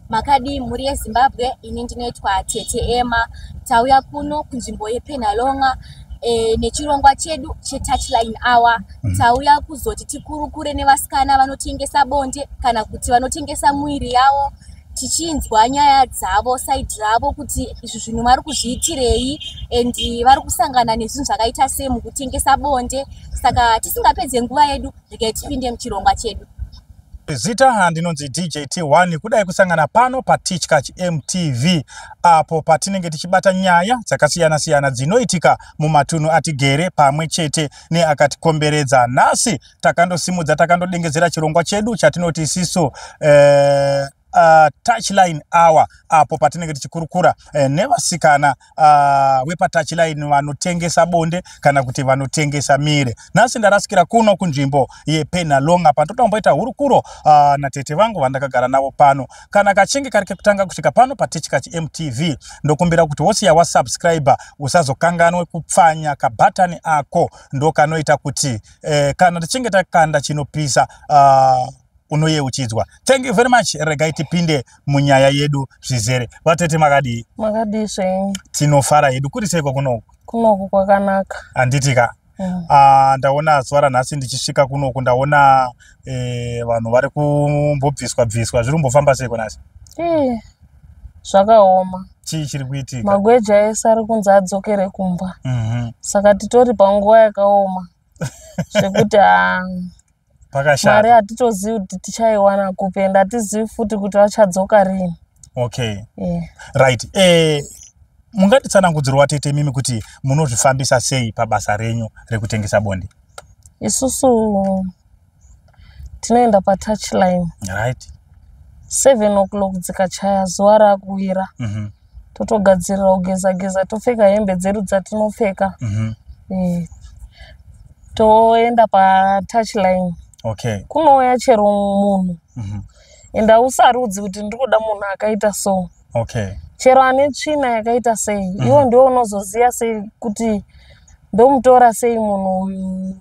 Makadii mhuri yeZimbabwe, ini ndinoitwa Tete Emma. Tauya kuno kunzvimbo yePenhalonga nechirongwa chedu cheTouchline Hour. Tauya kuzoti tikurukure nevasikana vanotengesa bonde kana kuti vanotengesa mwiri yavo, tichinzwa nyaya dzavo, side ravo, kuti izvi zvinhu vari kuzviitirei and vari kusangana nezvinhu zvakaita sei mukutengesa bonde. Saka tisingapedze nguva yedu, regai tipinde muchirongwa chedu. Zita ndinonzi DJ T1. Kudai kusangana pano paTichkach MTV, apo patinenge tichibata nyaya dzakasiyana siyana dzinoitika mumatunhu atigere pamwe chete neakatikomberedza. Nhasi takandosimudza, takandodengezera chirongwa chedu chatinoti isisu Touchline Hour, apo patinenge tichikurukura nevasikana vepatouchline vanotengesa bonde kana kuti vanotengesa mire. Nhasi ndarasikira kuno kunzvimbo yePenhalonga, pandotomboita hurukuro natete vangu vandakagara navo pano. Kana kachinge kari kekutanga kusvika pano paTichkach MTV, ndokumbira kuti wosiya wasubscribe, usazokanganwe kupfanya kabhatani ako, ndo kanoita kuti kana tichinge takanda chinopisa unoyeuchidzwa. Thank you very much. Regai tipinde munyaya yedu zvizere. Vatete, makadii? Makadii zvenyu? Tinofara hedu. Kuri seiko kunoku? Kunoku kwakanaka. Handiti ka? Mm. Ndaona zuva ranhasi ndichisvika kunoku, ndaona vanhu vari kumbobviswa bviswa. Zviri kumbofamba seiko nhasi? Ii, zvakaoma. Chii chiri kuitika? Magweja ese ari kunzi adzokere kumba. Saka titori panguva yakaoma zvekuti ha, mari Pakashata. Hatitozivi kuti tichaiwana kupi, ende hatizivi futi kuti vachadzoka rini. Yeah. Right, mungatitsanangudzirwa tete mimi kuti munozvifambisa sei pabasa renyu rekutengesa bonde? Isusu tinoenda patouchline 7 o'clock dzikachaya, zuva rakuwira, totogadzirira kugeza geza, topfeka hembe dzedu dzatinopfeka. Toenda patouchline. Kunouya chero munhu, ende hausarudzi kuti ndiri kuda munhu akaita so. Chero ane tsvina yakaita sei, iwo ndiwo unozoziva sei kuti ndomutora sei munhu uyu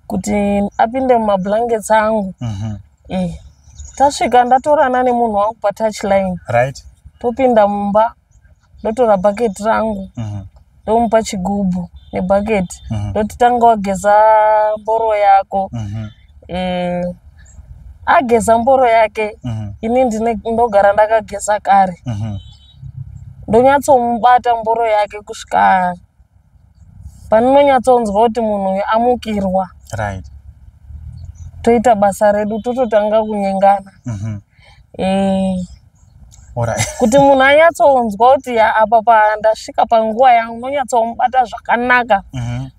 kuti apinde mumablankets angu. Tasvika, ndatorana nemunhu wangu patouchline, topinda mumba, ndotora bhaketi rangu, ndomupa chigubhu nebhaketi, ndoti, "Tanga wageza mboro yako." Ageza mboro yake, ini ndine ndogara ndakageza kare, ndonyatsomubata mboro yake kusvika pandinonyatsonzwa kuti munhu uyu amukirwa. Toita basa redu, tototanga kunyengana. Kuti munhu anyatsonzwa kuti ya, apa pandasvika panguva yangu, ndonyatsomubata zvakanaka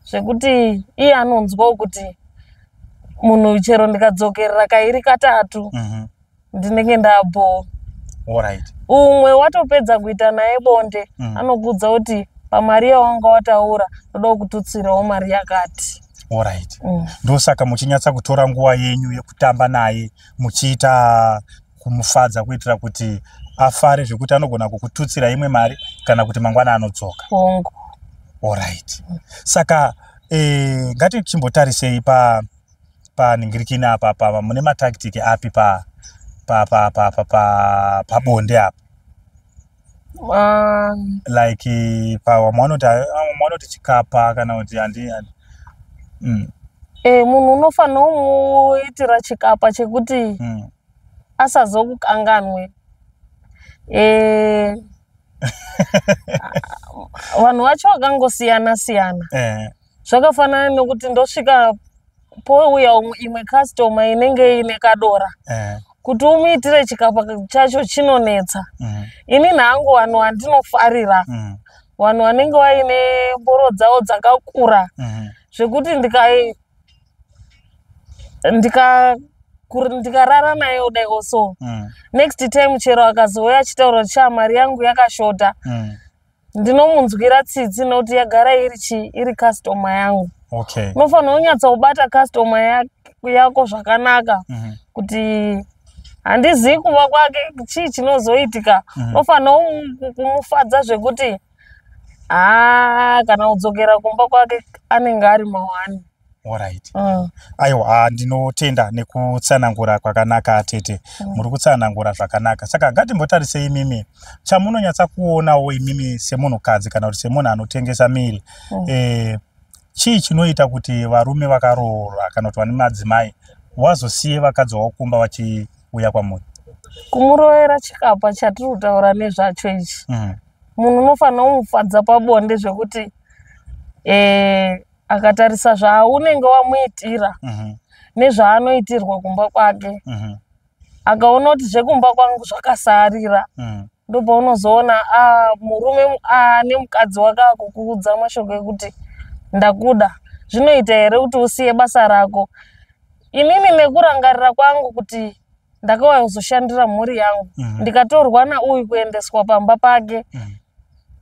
zvekuti iye anonzwawo kuti munhu uyu chero ndikadzokerera kairi katatu, ndinenge ndabho. Umwe watopedza kuita naye bonde, anokuudza kuti pamari yawanga wataura ndoda kututsirawo mari yakati. Ndosaka muchinyatsa kutora nguva yenyu yekutamba naye, muchiita kumufadza, kuitira kuti afare zvekuti anogona kukututsira imwe mari kana kuti mangwana anodzoka. Hongu. Alright, saka ngatichimbotarisei pa panhingirikini apa, pa mune matactic api pa pa pa pa pa pa pabonde apa? Like pa vamwe vanoti, vamwe vanoti chikapa kana kuti handi. Munhu unofanira kumuitira chikapa chekuti asazokukanganwe. Vanhu vacho vakangosiyana siyana. Zvakafanana nekuti ndosvika pouya imwe customer inenge ine kadora, kuti umuitire chikapa chacho chinonetsa. Ini nhangu vanhu vandinofarira, vanhu vanenge vaine mboro dzavo dzakakura zvekuti ndikarara naye kudai so, next time chero akazouya achitaura kuti, "Sha, mari yangu yakashota," ndinomunzwira tsitsi nokuti yagara iri chi iri customer yangu. Unofanira kunyatsa kubata customer yako zvakanaka, kuti handizivi kuva kwake chii chinozoitika. Unofanira kumufadza zvekuti haa, kana kudzokera kumba kwake anenge ari mawani. Alright. Aiwa, ndinotenda nekutsanangura kwakanaka, tete. Muri kutsanangura zvakanaka. Saka ngatimbotarisei imimi chamunonyatsa kuonawo imimi semunhukadzi kana kuti semunhu anotengesa miri. Chii chinoita kuti varume vakaroora kana kuti vane madzimai wazosiye vakadzi vavo kumba vachiuya kwamuri? Kumurovera chikapa chatiri kutaura nezvacho ichi. Munhu unofanira kumufadza pabonde zvekuti akatarisa zvaunenge wamuitira nezvaanoitirwa kumba kwake, akaona kuti zvekumba kwangu zvakasarira, ndopaunozoona murume nemukadzi wake akukuudza mashoko ekuti ndakuda. Zvinoita here kuti usiye basa rako? Inini nekurangarira kwangu kuti ndakauya kuzoshandira mhuri yangu, ndikatorwa nauyu kuendeswa pamba pake,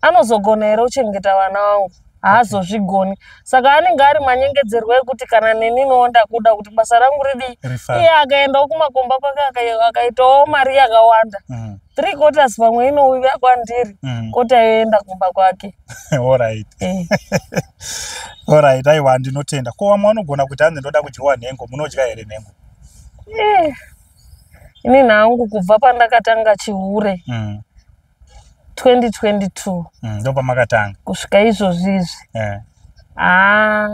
anozogona here kuchengeta vana vangu? Haazozvigoni. Saka anenge ari manyengedzerwo ekuti kana neniniwo ndakuda kuti basa rangu ridii. Rifambe. Iye akaendawo kumakomba kwake, akaitawo mari yakawanda, three quarters pamwe inouya kwandiri, quarter yoenda kumba kwake. Alright. Alright, aiwa, ndinotenda. Ko vamwe vanogona kuti hanzi ndoda kudyiwa nhengo, munodya here nhengo? Inini hangu kubva pandakatanga chihure 2022 Ndopamakatanga. kusvika izvozvi izvi, haa,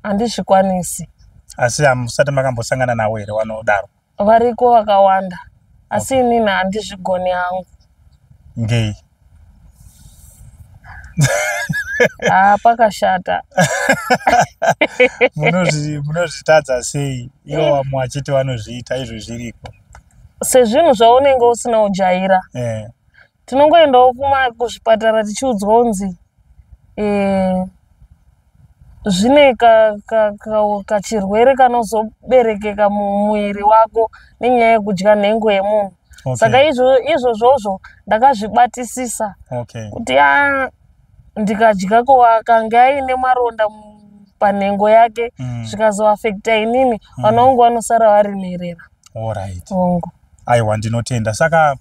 handizvikwanisi. Asi hamusati makambosangana nawo here vanodaro? Variko vakawanda, asi inini handizvigoni hangu. Ngei? Haa, pakashata. Munozvitadza sei ivo vamwe vachiti vanozviita, izvo zviriko? Sezvinhu zvaunenge usina kujaira, tinongoendawo kuzvipatara tichiudzwa kunzi zvine kachirwere kanozoberekeka mumuviri wako nenyaya yekudya nhengo yemunhu. Saka izvozvozvo ndakazvibatisisa kuti a ndikadya, ko akange aine maronda panhengo yake, zvikazoafekta inini, vana vangu vanosara vari nherera. Alright. Hongu. Aiwa, ndinotenda. Saka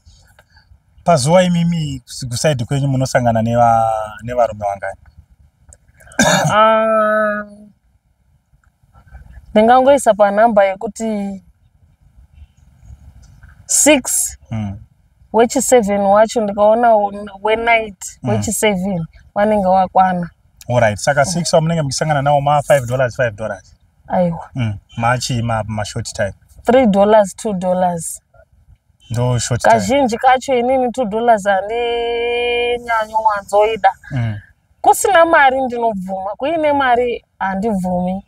pazuva imimi kuside kwenyu munosangana nevarume vangani? Ah, ndingangoisa panhamba yekuti 6. Wechi7 wacho ndikaona wenight, wechi7 vanenge vakwana. Alright, saka 6 vamunenge muchisangana nawo ma $5 $5? Aiwa. Machii mashort time? $3, $2. Ndo short time. Kazhinji kacho inini $2 handinyanyowanzoida. Kusina mari ndinobvuma, kuine mari handibvumi.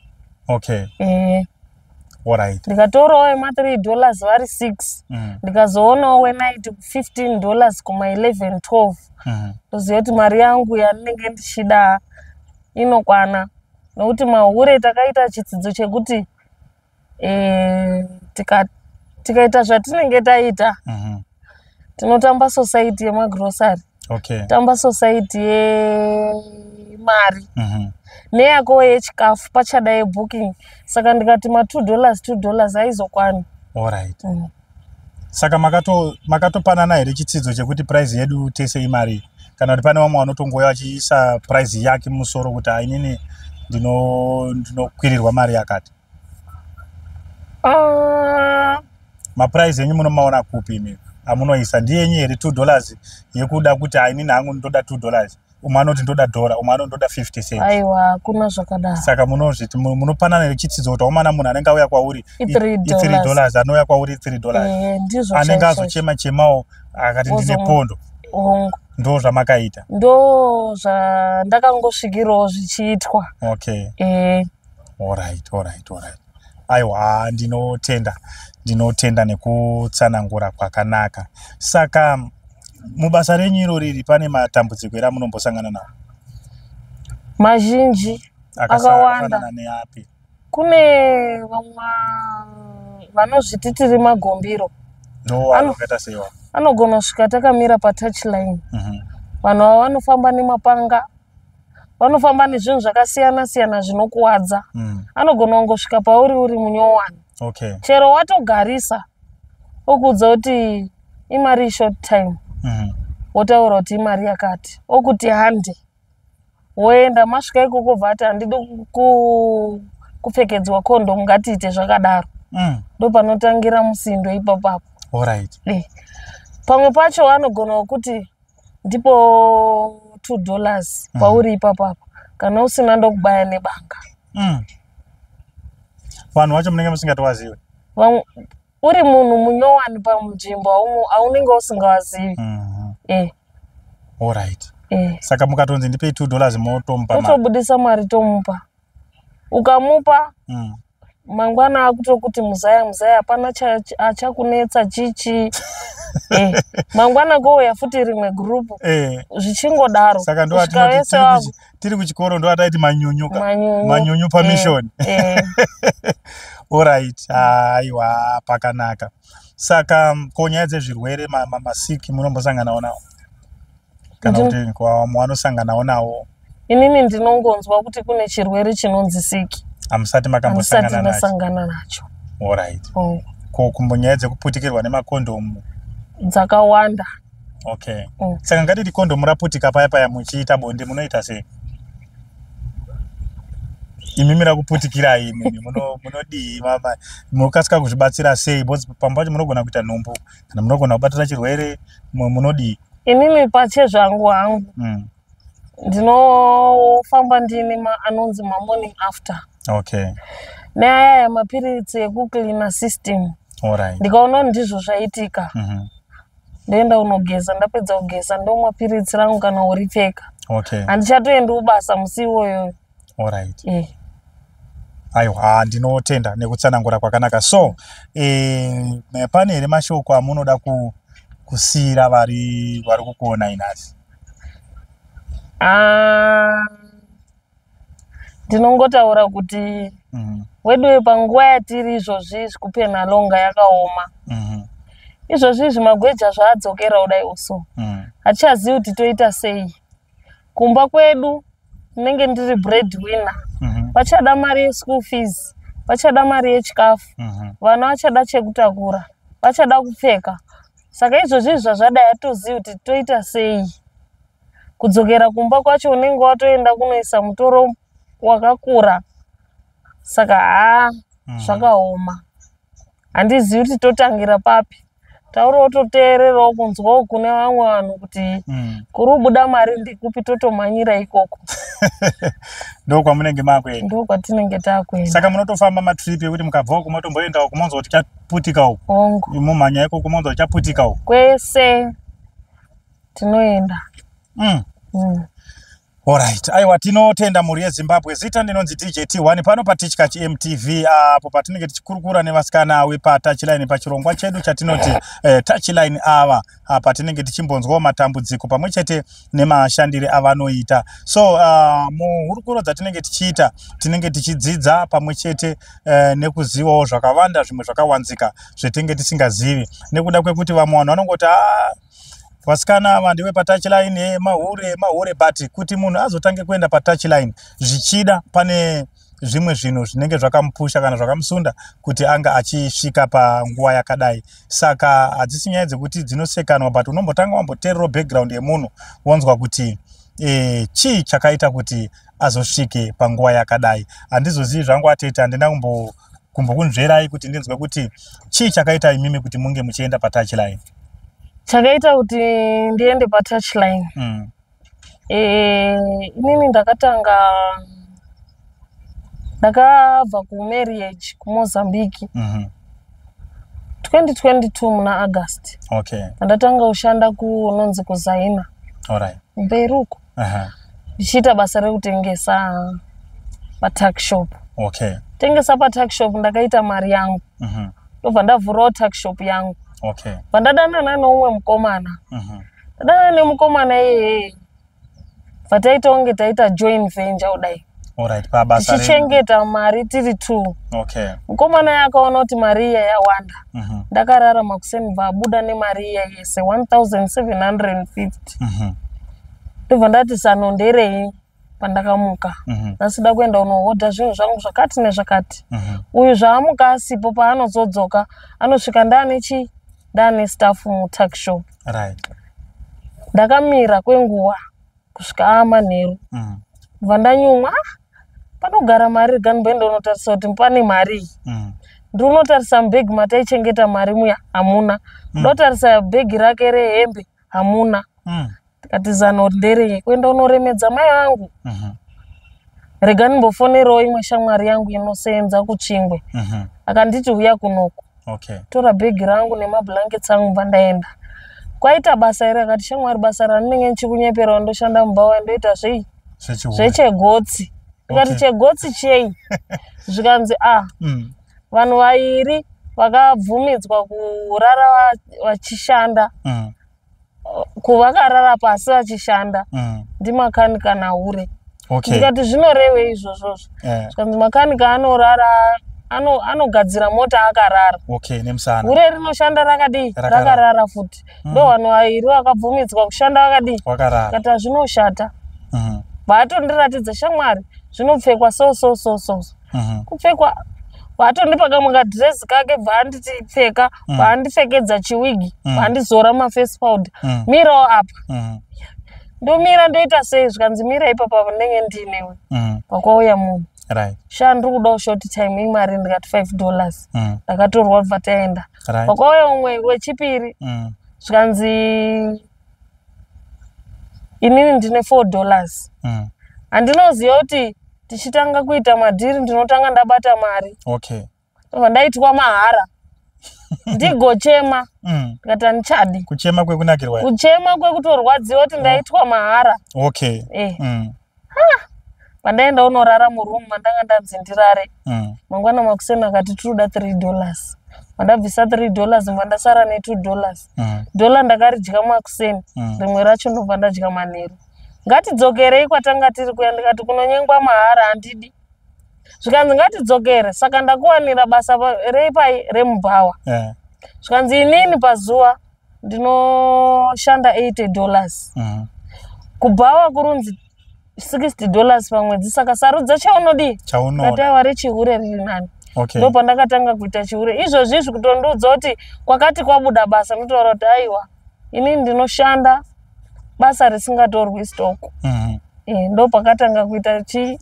Ndikatorawo ema$3 vari 6, ndikazoonawo wenight $15 kuma 11 12, ndoziva kuti mari yangu yandinenge ndichida inokwana, nokuti mahure takaita chidzidzo chekuti tikaita zvatinenge taita, tinotamba society yemagrosari, tamba society yemari neyako yechikafu, pachada yebooking. Saka ndikati ma$2 $2 aizokwani. Alright. Saka makatopanana here chitsidzo chekuti price yedu tese imari, kana kuti pane vamwe vanotongoya vachiisa price yake mumusoro kuti ainini ndinokwirirwa mari yakati? Ah, Maprice enyu munomaona kupi imi amunoisa? Ndiyenyu here $2 yekuda kuti ainini hangu ndoda $2, umwe anoti ndoda dhora, umwe anoti ndoda 50 cents? Aiwa, hakuna zvakadaro. Saka munozviti munopanana here chitsidzo kuti waumana munhu anenge auya kwauri I-three i $3 dollars. dollars, anouya kwauri $3, Ndizvo anenge chaizvo. azochema chemawo akati ndine pondo? Hongu. Ndo zvamakaita? Ndo zvandakangosvikirawo zvichiitwa. Alright. Aiwa, ndinotenda, ndinotenda nekutsanangura kwakanaka. Saka mubasa renyu iro riri, pane matambudziko here amunombosangana nawo? Mazhinji. Akawanda. Akafanana neapi? Kune vamwe vanozviti tiri magombiro. Ndo vakaita seiwa? Anogona kusvika takamira patouchline. Vanhu ava vanofamba nemapanga, vanofamba nezvinhu zvakasiyana siyana zvinokuwadza. Anogona kungosvika pauri uri munyowani, chero watogarisa, okuudza kuti imari short time. Wotaura kuti imari yakati, okuti hande, woenda. Masvika ikoko bva ati handidi. kupfekedzwa kondomu, ngatiite zvakadaro. Ndo panotangira musindo ipapapo. Alright. Pamwe pacho anogona kuti ndipo $2 pauri ipapapo, kana usina ndokubaya nebanga. Vanhu vacho munenge musingatovazivi. Uri munhu munyowani panzvimbo, aunenge usingawazivi. Alright. Saka mukatonzi ndipei $2, motomupa mari? Totobudisa mari, tomupa. Ukamupa, mangwana akutokuti muzaya, muzaya, hapana achakunetsa chichi. Mangwana kouya futi rimwe gurupu, zvichingodaro. Saka kusvika ndoatinoti vese vavo. Tiri kuchikoro ndoataiti manyunyuka. Manyunyu. Manyunyu pamishoni. Alright, aiwa, pakanaka. Saka ko nyaya dzezvirwere, masiki munombosanganawo nawo, kana kuti vamwe vanosanganawo nawo? Inini ndinongonzwa kuti kune chirwere chinonzi siki. Hamusati Handisati makambosangana nacho? ndasangana nacho. Alright. Ko kumbonyaya dzekuputikirwa nemakondomu? Dzakawanda. Okay. Saka ngatiti kondomu raputika paya paya muchiita bonde, munoita sei? Imimi rakuputikirai, imimi munodii? Munokasika kuzvibatsira sei? Because pamwe pacho munogona kuita nhumbu kana munogona kubatira chirwere. Munodii? Inini pachezvangu hangu, ndinofamba ndine anonzi mamorning after neaya mapiritsi ekucleana system. Ndikaona kuti ndizvo zvaitika, ndoenda kunogeza. Ndapedza kugeza, ndomwa piritsi rangu kana uripfeka. Handichatoendi kubasa musi iwoyoyo. Aiwa, ndinotenda nekutsanangura kwakanaka. So pane here mashoko amunoda kusiyira vari kukuonai nhasi? Ah, ndinongotaura kuti weduwe, panguva yatiri izvozvi izvi kuPenhalonga yakaoma. Izvozvi izvi magweja zvaadzokera kudai uso, hatichazivi kuti toita sei. Kumba kwedu ndinenge ndiri bread winner. Vachada mari yeschool fees, vachada mari yechikafu, vana vachada chekutakura, vachada kupfeka. Saka izvozvi izvi zvazvadai, hatozivi kuti toita sei. Kudzokera kumba kwacho unenge watoenda kunoisa mutoro wakakura. Saka haa, zvakaoma, handizivi kuti totangira papi. Taurawo, toteererawo, kunzwawo kune vamwe vanhu kuti kuri kubuda mari ndikupi, totomhanyira ikoko. Ndo kwamunenge makuenda? Ndo kwatinenge taakuenda. Saka munotofamba matrip ekuti mukabva uku motomboenda uku, monzwa kuti chaputika uku? Hongu. Mumhanya ikoko, monzwa kuti chaputika uku? Kwese tinoenda. Alright, aiwa, tinotenda mhuri yeZimbabwe. Zita ndinonzi DJT1 pano paTichkach MTV, apo patinenge tichikurukura nevasikana wepaTouchline pachirongwa chedu chatinoti Touchline Hour, patinenge tichimbonzwawo matambudziko pamwe chete nemashandire avanoita. So muhurukuro dzatinenge tichiita, tinenge tichidzidza pamwe chete nekuzivawo zvakawanda, zvimwe zvakawanzika zvetinenge tisingazivi, nekuda kwekuti vamwe vanhu vanongoti, "Ah, vasikana ava ndive patouchline, mahure, mahure." But kuti munhu azotange kuenda patouchline, zvichida pane zvimwe zvinhu zvinenge zvakamupusha kana zvakamusunda kuti anga achisvika panguva yakadai. Saka hadzisi nyaya dzekuti dzinosekanwa, but unombotanga wamboteererawo background yemunhu, wonzwa kuti chii chakaita kuti azosvike panguva yakadai. Handizozivi zvangu, atete, handina kumbokunzverai kuti ndinzwe kuti chii chakaita imimi kuti munge muchienda patouchline. Chakaita kuti ndiende patouchline, inini ndakatanga ndakabva kumarriage kuMozambique 2022 muna August. Ndatanga kushanda kunonzi kuZaina, mberi uko, ndichiita basa rekutengesa patuckshop. Tengesa patuckshop, ndakaita mari yangu, ndobva ndavhurawo tuckshop yangu. Bva ndadanana neumwe mukomana. Ndadanana nemukomana iyeye, bva taita kunge taita joint venture kudai, Alright, pabasa renyu. tichichengeta mari tiri two. Mukomana iye akaona kuti mari iya yawanda. Ndakarara makuseni, bva abuda nemari iya yese, 1750. Ndobva ndati zano nderei? Pandakamuka, ndasida kuenda kunohodha zvinhu zvangu zvakati nezvakati. Uyu zvaamuka asipo, paanozodzoka anosvika ndaane chi ndaane staff mutuckshop. Ndakamira kwenguva kusvika aamanheru. Bva ndanyumwa. "Ah, Panogara mari, rega ndimboenda unotarisa kuti pane mari iyi. Ndinotarisa mubhegi mataichengeta mari muya, hamuna. Ndotarisa bhegi rake rehembe, hamuna. Tikati zano nderei? Kuenda unoremedza mai vangu. Rega ndimbofonerawo imwe shamwari yangu inosenza kuChingwe. Akanditi uya kunoku. Tora bhegi rangu nemablankets angu, bva ndaenda. Kwaita basa here? Akati shamwari, basa randinenge ndichikunyeperawo, ndoshanda mubhawa, ndoita zvei? Zvechihure. Zvechegotsi. Ndikati chegotsi chei? Zvikanzi a vanhu vairi vakabvumidzwa kurara vachishanda, kuvakarara pasi vachishanda, ndimakanika nahure. Ndikati zvinorevei izvozvozvo? Zvikanzi makanika anorara, anogadzira mota akarara. Okay, nemusana. Hure rinoshanda rakadii? Rakarara. Rakarara futi. Ndo vanhu vairi vakabvumidzwa kushanda vakadii? Wakarara. Kati hazvinoshata. Vatondiratidza, shamwari, zvinopfekwa so so so so so. Kupfekwa, vatondipa kamwe kadhirezi kake, bvaanditi pfeka, vaandipfekedza chiwigi, vaandizora maface powder. Mirawo apa. Ndomira ndoita sei? Zvikanzi mira ipapa, ndenge ndiinewe. Pakwauya munhu. Sha, ndiri kudawo short time, imari. Ndikati $5. Ndakatorwa, bva taenda. Pakwauya umwe wechipiri. Zvikanzi inini ndine $4. Handinoziva kuti tichitanga kuita madhiri ndinotanga ndabata mari. Ndobva ndaitwa mahara, ndigochema. Ndikati handichadi. Kuchema kwekunakirwa here? Kuchema kwekutorwadziwa kuti ndaitwa mahara. Pandaenda unorara murumu mandanga ndanzi ndirare, mangwana makuseni akati tiri kuda $3. Mandabvisa $3, mandasara ne$2. Dhola ndakaridya makuseni, rimwe racho ndobva ndadya manheru. Ngatidzokerei kwatanga tiri kuya. Ndikati kunonyengwa mahara handidi. Zvikanzi ngatidzokere. Saka ndakuwanira basa reipai remubhawa. Zvikanzi inini pazuva ndinoshanda $80. Kubhawa kurunzi $60 pamwedzi, saka sarudza chaunodii. Chaunoda. Kati aiwa, rechihure riri nani. Ndo pandakatanga kuita chihure. Izvozvi izvi kutondiudza kuti kwakati kwabuda basa, ndotaura kuti aiwa, inini ndinoshanda basa risingatorwi stock. Ndo pakatanga kuita chi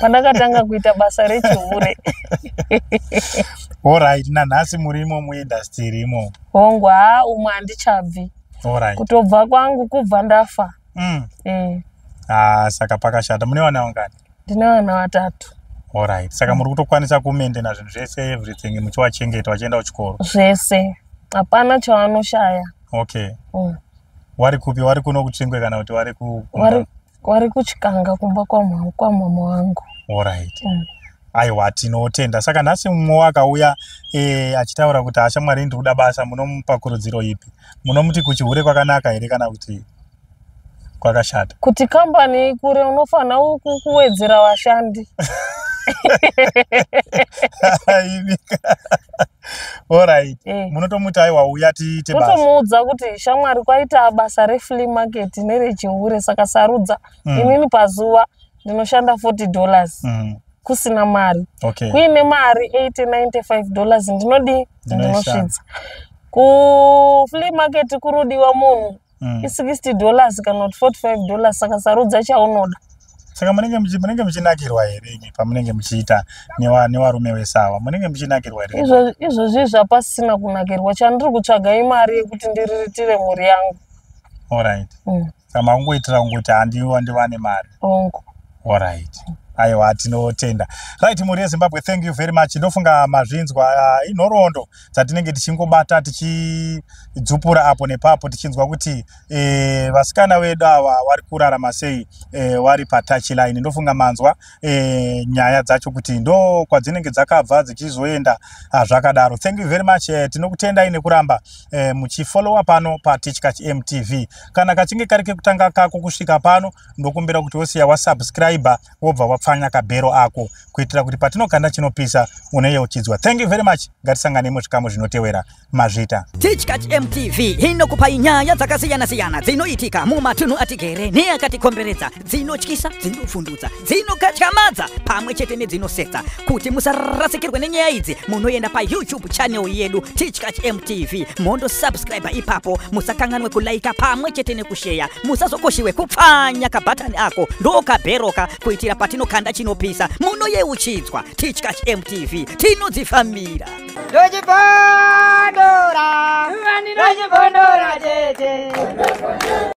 pandakatanga kuita basa rechihure. Alright, nanhasi murimo muindustry imo? Hongu, haa, umwe handichabvi. Kutobva kwangu kubva ndafa. Ah, saka pakashata. Mune vana vangani? Ndine vana vatatu. Alright, saka muri kutokwanisa kumaintaina zvinhu zvese, everything, muchivachengeta vachienda kuchikoro? Zvese, hapana chavanoshaya. Wari kupi? Wari kuno kuTsvingwe kana kuti wari Wari kuChikanga, kumba kwamama wangu. Alright. Aiwa, tinotenda. Saka nhasi mumwe akauya achitaura kuti ashamwari, ndiri kuda basa, munomupa kurudziro ipi? Munomuti kuchihure kwakanaka here kana kuti kwakashata? Kuti kambani ikure unofanira kuwedzera vashandi. Imika. Alright. Munotomuti aiwa, uya tiite basa. Totomuudza kuti shamwari, kwaita basa reflea market nerechihure, saka sarudza. Inini pazuva ndinoshanda $40 kusina mari. Kuine mari 80 $95 ndinodii? Ndinoishanda. Ndinosvitsa. Kuflea market kurudiwa munhu i$60 kana kuti $45, saka sarudza chaunoda. Saka munenge muchinakirwa here imi pamunenge muchiita nevarume vesawa? Munenge muchinakirwa here? Izvozvi zvapasina kunakirwa, chandiri kutsvaga imari yekuti ndiriritire mhuri yangu. Alright. Saka makungoitira kungoti handiwa ndivane mari. Hongu. Alright. Aiwa, tinotenda. Right, mhuri yeZimbabwe, thank you very much. Ndofunga mazvinzwa, inhoroondo dzatinenge tichingobata, tichidzupura apo nepapo, tichinzwa kuti vasikana vedu ava vari kurarama sei vari patouchline. Ndofunga manzwa nyaya dzacho kuti ndo kwadzinenge dzakabva dzichizoenda, zvakadaro. Thank you very much. Tinokutendai nekuramba muchifollowa pano paTichkach MTV. Kana kachinge kari kekutanga kako kusvika pano, ndokumbira kuti wosiya wasubscribe, wobva wapfanya kabhero ako, kuitira kuti patinokanda chinopisa uneyeuchidzwa. Thank you very much. Ngatisangane muzvikamu zvinotewera. Mazvita. Tichkach MTV inokupai nyaya dzakasiyana-siyana dzinoitika mumatunhu atigere neakatikomberedza, dzinotyisa, dzinovhundutsa, dzinokatyamadza pamwe chete nedzinosetsa. Kuti musarasikirwe nenyaya idzi, munoenda paYouTube channel yedu Tichkach MTV, mondosubscribe ipapo. Musakanganwe kulaika pamwe chete nekusheya. Musazokoshiwe kupfanya kabhatani ako, ndokabheroka, kuitira patinokanda. Kanda chinopisa munoyeuchidzwa. Tichkach MTV tinodzifambira. Ndochibondora, ndochibondora tete.